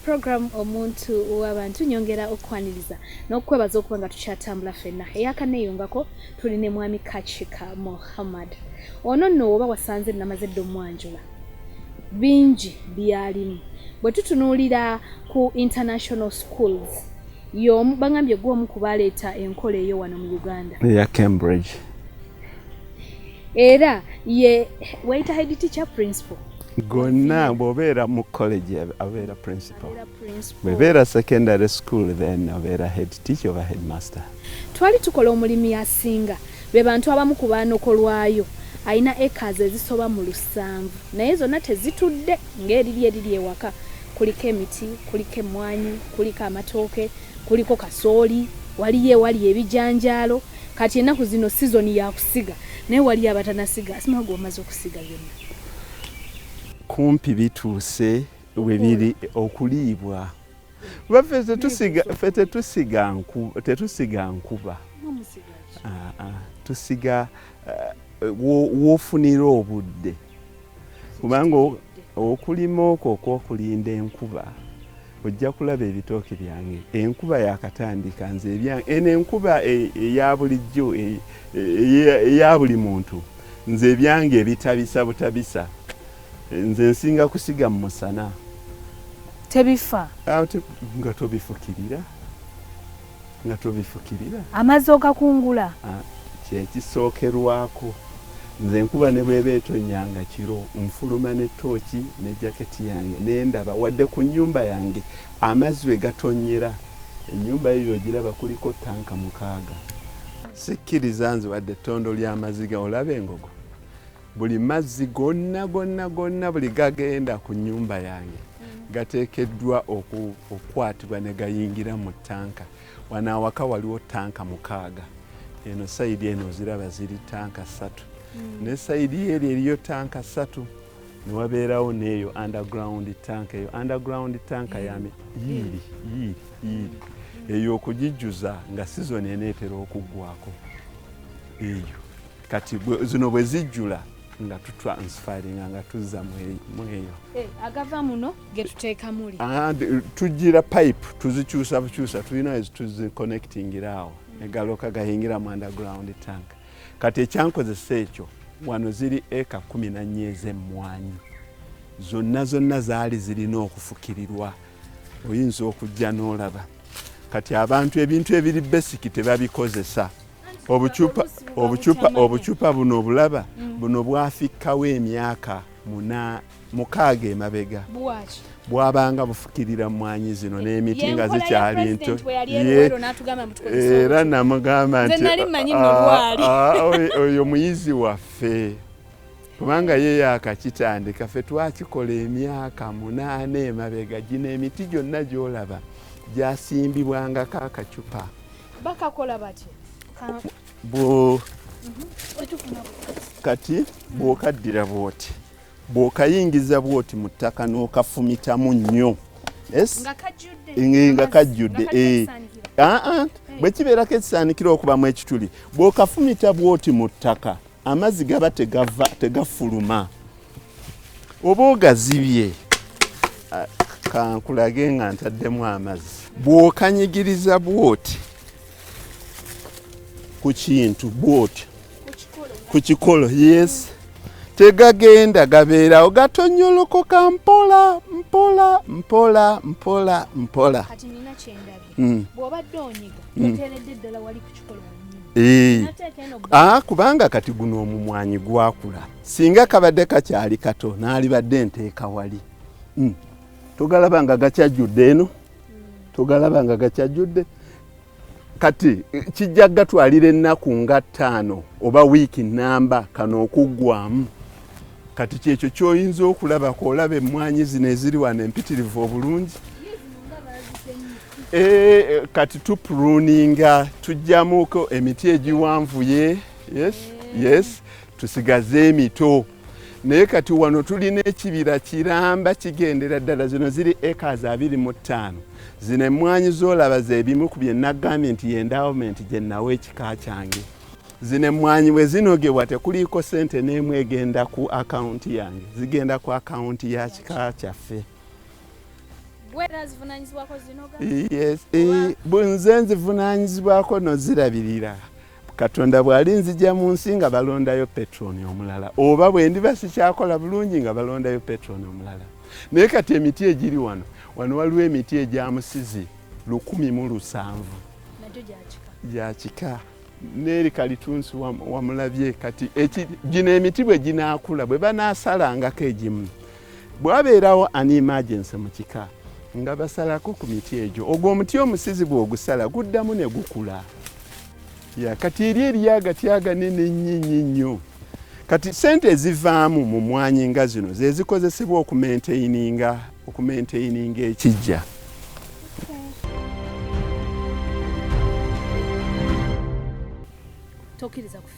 Program Omuntu w'Abantu. Nyongera okukwaniriza n'okukwebaza okuba nga tukyatambula ffenna. Eyakaneeyungako tuli ne Mwami Kachika Muhammad. Ono nno oba wasanze namaze dda omwanjula, bingi byalimu. Bwe tutunuulira ku international schools, y'omu bagambye gw'omu ku baleeta enkola eyo wano mu Uganda. Eya Cambridge. Era ye wayita head teacher, principal? Gonna, bw'obeera mu college abeera principal. Abeera principal. Bw'ebeera secondary school, then abeera head teacher oba headmaster. Twali tukola omulimi asinga be bantu abamu ku baanokolwayo. Alina acres ezisoba mu 70, naye zonna tezitudde ng'eriri eriri ewaka. Kuliko emiti, kuliko emmwanyi, kuliko amatooke, kuliko kasooli, waliyo ewali ebijanjaalo. Kati ennaku zino sizoni yakusiga, naye waliyo abatanasiga. Asima gwe omaze okusiga byonna? Kumpi bituuse we biri okuliibwa. Kuba ffe tetusiga nkuba. Mumusiga ki? Ah, ah, tusiga w'ofunira obudde, kubanga okulima okwo okwokulinda enkuba, ojja kulaba ebitooke byange enkuba yakatandika. Nze ebyange eno enkuba eya bulijjo, eya buli muntu, nze ebyange ebitabisa butabisa. Nze nsinga kusiga mu musana. Tebifa? Nga tobifukirira, nga tobifukirira. Amazzi ogakungula? Ah, kyekisookerwako. Nze enkuba ne bweba etonyanga kiro, nfuluma ne tooki ne jaketi yange nendaba wadde ku nnyumba yange amazzi we gatonyera. Ennyumba eyo ogiraba, kuliko tanka 6. Sikkiriza nze wadde ettondo ly'amazzi. Olaba engogo, buli mazzi gonna gonna gonna, buli gagenda ku nnyumba yange gateekeddwa okukwatibwa ne gayingira mu tanka. Wano awaka waliwo tanka 6. Eno side eno oziraba, ziri tanka 3, ne side eri eriyo tanka 3, newabeerawo n'eyo underground tank. Eyo underground tank yami yiiri yiiri yiiri eyo okugijjuza nga sizoni eneetera okuggwako eyo. Kati zino bwe zijjula nga tutransferringa, nga tuzza mu eyo. Eh, agava muno getuteeka muli? Ah, tugira pipe tuzikyusa bukyusa, tulina tuziconnectingira awo negaloka gayingira mu underground tank. Kati ekyankozesa ekyo, wano ziri eka 14 ez'emmwanyi, zonna zonna zaali zirina okufukirirwa. Oyinza okujja n'olaba. Kati abantu ebintu ebiri basic tebabikozesa. Obucupa, obucupa, obucupa buno obulaba, buno bwafikkawo emyaka 6 emabega. Bwaki? Bwabanga bufukirira mmwanyi zino n'emiti nga Yenkola ya zikyali president nto. bwe yali eruwero n'atugamba mutukozese Era obucupa. namugamba Nze nti nali mmanyi nno "Ah, lwali." ah, oyo muyizi waffe, kubanga ye yakakitandika, ffe twakikola emyaka 8 emabega. Gino emiti gyonna gy'olaba gyasimbibwangako akacupa. Bakakola batya? Wetufuna Kati bw'okaddira bw'oti, bw'okayingiza bw'oti mu ttaka n'okafumitamu nnyo. Yes? Nga kajjudde? Nga kajjudde. Nga Eh. kajjudde. Ah, ah, bwe kibeerako ekisaanikira okubamu ekituli, bw'okafumita bw'oti mu ttaka, amazzi gaba tegava, tegafuluma, oba ogazibye. Ah, kankulage nga ntaddemu amazzi. Bw'okanyigiriza bw'oti ku kintu bw'oti ku kikolo, yes, tegagenda, gabeerawo gatonyolokoka mpola mpola mpola mpola mpola. Kati nina kyendabye. Bw'obadde onyiga, toteeredde ddala wali ku kikolo wennyini. Eh. Nateeka eno. Ah, kubanga kati guno omumwanyi gwakula. Singa kabadde kakyali kato, n'alibadde nteeka wali. Togalaba nga gakyajjudde eno? Togalaba nga gakyajjudde? Kati kijja gatwalira ennaku nga 5 oba wiiki namba kano okuggwamu. Kati kyekyo kyoyinza okulabako. Olaba emmwanyi zino eziri wano empitirivu obulungi. Kati tupruninga, tujjamuko emiti egiwanvuye, yes, tusigaze emito. Naye kati wano tulina ekibira kiramba kigendera ddala. Zino ziri acres 25. Zino emmwanyi z'olaba zebimu ku bye nagambye nti endowment gye nawa ekika kyange. Zino emmwanyi bwe zinogebwa, tekuliiko sente n'emu egenda ku akawunti yange, zigenda ku akawunti ya kika kyaffe. Yes, nze nzivunaanyizibwako nozirabirira. Katonda bw'ali nzija mu nsi nga balondayo petroni omulala, oba bwe ndiba sikyakola bulungi nga balondayo petroni omulala. Naye kati emiti egiri wano, wano waliwo emiti egya musizi 1700 gya kika, n'eri kalitunsi wamulabye. Kati gino emiti bwe ginaakula, bwe banaasalangako egimu, bwabeerawo an emergency mu kika nga basalako ku miti egyo. Ogwo omuti omusizi bw'ogusala guddamu ne gukula. Ya kati eri eriyo agati aganene nnyo nnyo nnyo. Kati sente ezivaamu mu mwanyi nga zino ze zikozesebwa okumaintaininga ekijja.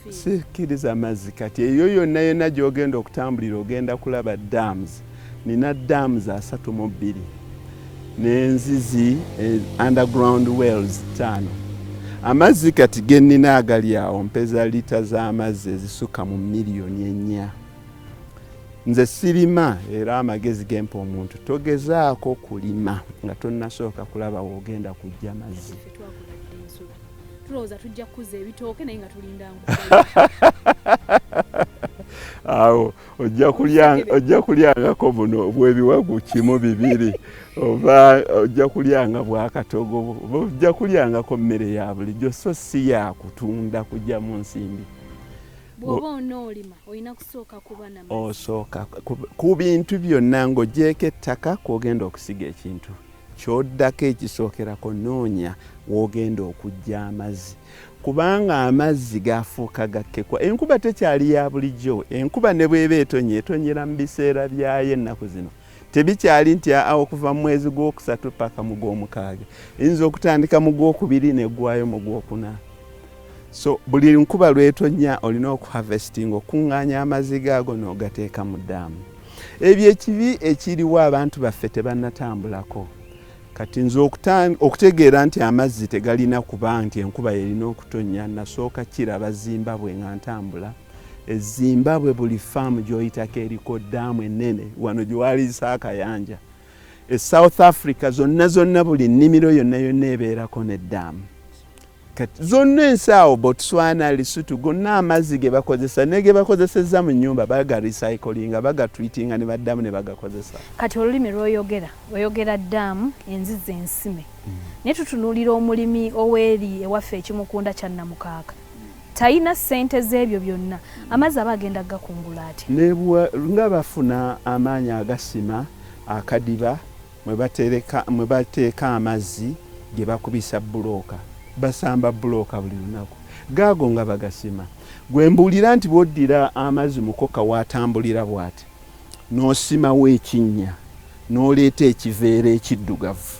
Sikkiriza mazzi. Kati eyo yonna yonna gy'ogenda okutambulira ogenda kulaba dams. Nina dams 32 n'enzizi underground wells 5. Amazzi kati ge nnina agali awo mpeza lita z'amazzi ezisukka mu 4 miliyoni. Nze sirima, era amagezi gempa omuntu, togezaako kulima nga tonnasooka kulaba w'ogenda kujja mazzi. Tulowooza tujja kukuza ebitooke naye nga tulinda. Awo ojja kulyangako buno bwebiwagu kimu bibiri, oba ojja kulyanga bwakatogo, oba ojja kulyangako mmere ya bulijjo, so si yakutunda kujja mu nsimbi. Bw'oba onoolima olina kusooka kuba na Osooka ku bintu byonna ng'ogyeko ettaka kw'ogenda okusiga ekintu, kyoddako ekisookerako noonya w'ogenda okujja amazzi, kubanga amazzi gafuuka gakkekwa. Enkuba tekyali ya bulijjo. Enkuba ne bw'eba etonye, etonyera mu biseera byayo. Ennaku zino tebikyali nti aa okuva mu mwezi gw'okusatu paka mu gw'omukaaga. Eyinza okutandika mu gwokubiri neggwayo mu gwokuna. So buli nkuba lwetonya olina okuharvestinga, okuŋŋaanya amazzi gaago n'ogateeka mu ddaamu. Ebyo ekibi ekiriwo, abantu baffe tebannatambulako. Kati nze okutegeera nti amazzi tegalina kuba nti enkuba yerina okutonnya, nasooka kiraba Zimbabwe nga ntambula. E Zimbabwe buli faamu gy'oyitako eriko ddaamu ennene, wano gye waliisa akayanja. E South Africa zonna zonna buli nnimiro yonna yonna ebeerako n'eddaamu. Kati zonna ensaawo, Botswana, Lesotho, gonna amazzi ge bakozesa ne ge bakozesezza mu nnyumba baga recyclinga, bagatreatinga ne baddamu ne bagakozesa. Kati olulimi lw'oyogera, oyogera ddaamu, enzizi ensime, naye tutunuulira omulimi oweeri ewaffe ekimukunda kya Namukaaka, talina ssente z'ebyo byonna. Amazzi aba agenda gakungula atya? Nga bafuna amaanyi agasima akadiba mwe bateeka amazzi ge bakubisa bbulooka. Basamba bbulooka buli lunaku, gaago nga bagasima. Gwe mbuulira nti bw'oddira amazzi mukoka waatambulira bw'ati, n'osimawo ekinnya, n'oleeta ekiveera ekiddugavu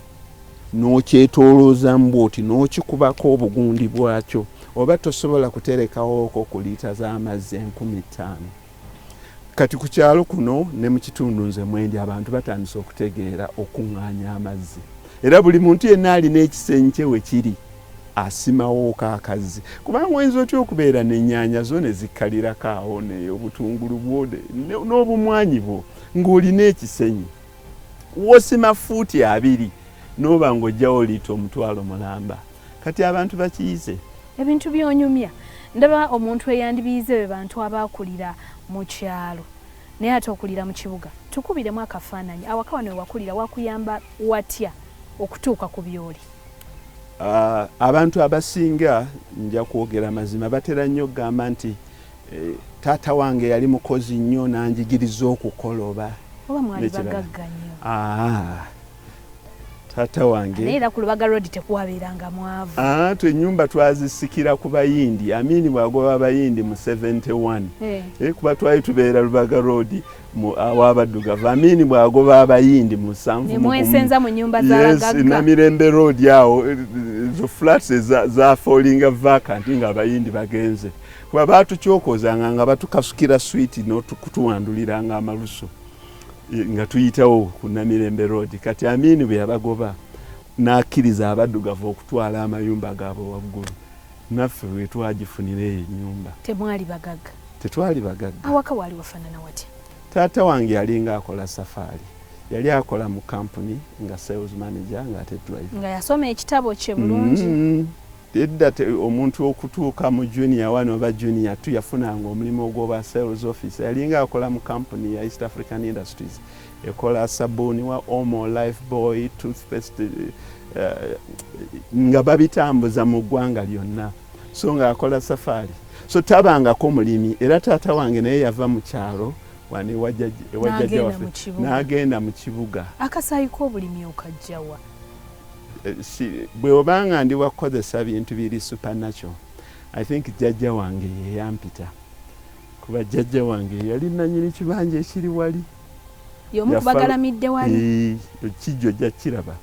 n'okyetooloozamu bw'oti, n'okikubako obugundi bwakyo, oba tosobola kuterekawooko ku liita z'amazzi 5000. Kati ku kyalo kuno ne mu kitundu nze mwendi, abantu batandise okutegeera okuŋŋaanya amazzi, era buli muntu yenna alina ekisenyi kye we kiri asimawooko akazzi, kubanga oyinza otya okubeera n'ennyaanya zo ne zikkalirako awo, obutungulu bwo n'obumwanyi bwo, ng'olina ekisenyi wosima fuuti 20 n'oba ng'ojjawo liita 100,000? Kati abantu bakiyize. Ebintu by'onyumya, ndaba omuntu eyandibiyize be bantu abaakulira mu kyalo, naye ate okulira mu kibuga. Tukubiremu akafaananyi, awaka wano wewakulira wakuyamba watya okutuuka ku byoli? Abantu abasinga, nja kwogera mazima, batera nnyo okugamba nti taata wange yali mukozi nnyo nanjigiriza okukola oba Oba mwali bagagga nnyo? Taata wange Naye era ku Lubaga Road tekuwabeeranga mwavu. Twe ennyumba twazisikira ku Bayindi. Amini bw'agoba Abayindi mu 71, kuba twali tubeera Lubaga Road aw'abaddugavu. Amini bw'agoba Abayindi mu nsanvu mu gumu. Nemwesenza mu nyumba z'abagagga. Namirembe Road awo, ezo flats zafallinga vacant nga Abayindi bagenze, kuba batukyokozanga nga batukasukira switi n'okutuwanduliranga amalusu nga tuyitawo ku Namirembe Road. Kati Amini bwe yabagoba n'akkiriza abaddugavu okutwala amayumba gaabwe waggulu, naffe bwe twagifunira eyo ennyumba. Temwali bagagga? Tetwali bagagga. Awaka waali wafaanana watya? Taata wange yalinga akola safaari. Yali akola mu kampuni nga sales manager, nga ate driver. Nga yasoma ekitabo kye bulungi. Edda omuntu okutuuka mu junior one oba junior two yafunanga omulimu ogw'obwa sales officer. Yalinga akola mu kampuni ya East African Industries, ekola sabuuni wa Omo, Life Boy, toothpaste, nga babitambuza mu ggwanga lyonna. So ng'akola safaari, so tabangako mulimi. Era taata wange naye yava mu kyalo wano ewa jjajja N'agenda waffe mu kibuga. N'agenda mu kibuga. Akasaayi k'obulimi okajjawa? Bwe obanga ndi wakukozesa bintu biri supernatural, I think jjajja wange yeyampita, kuba jjajja wange yali nanyini kibanja ekiri wali. Y'omu kubagalamidde wali? Kijjo ojja kiraba.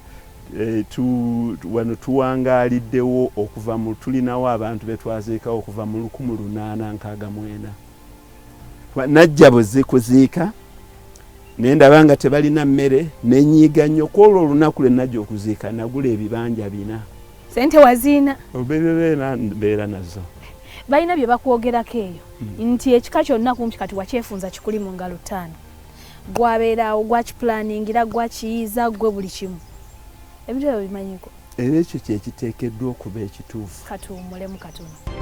Wano tuwangaaliddewo okuva mu, tulinawo abantu betwaziikawo okuva mu 1864. Najja buzi kuziika naye ndaba nga tebalina mmere, nenyiiga nnyo. Kwolwo olunaku lwe najja okuziika, nagula ebibanja 4. Sente waziina? Obeera mbeera nazo. Balina bye bakwogerako eyo nti ekika kyonna kumpi kati wakyefunza, kikuli mu ngalo 5, gwabeeraawo, gwakipulaningira, gwakiyiiza, gwe buli kimu. Ebintu ebyo bimanyiko? Era ekyo kyekiteekeddwa okuba ekituufu. Katuwummulemu katono.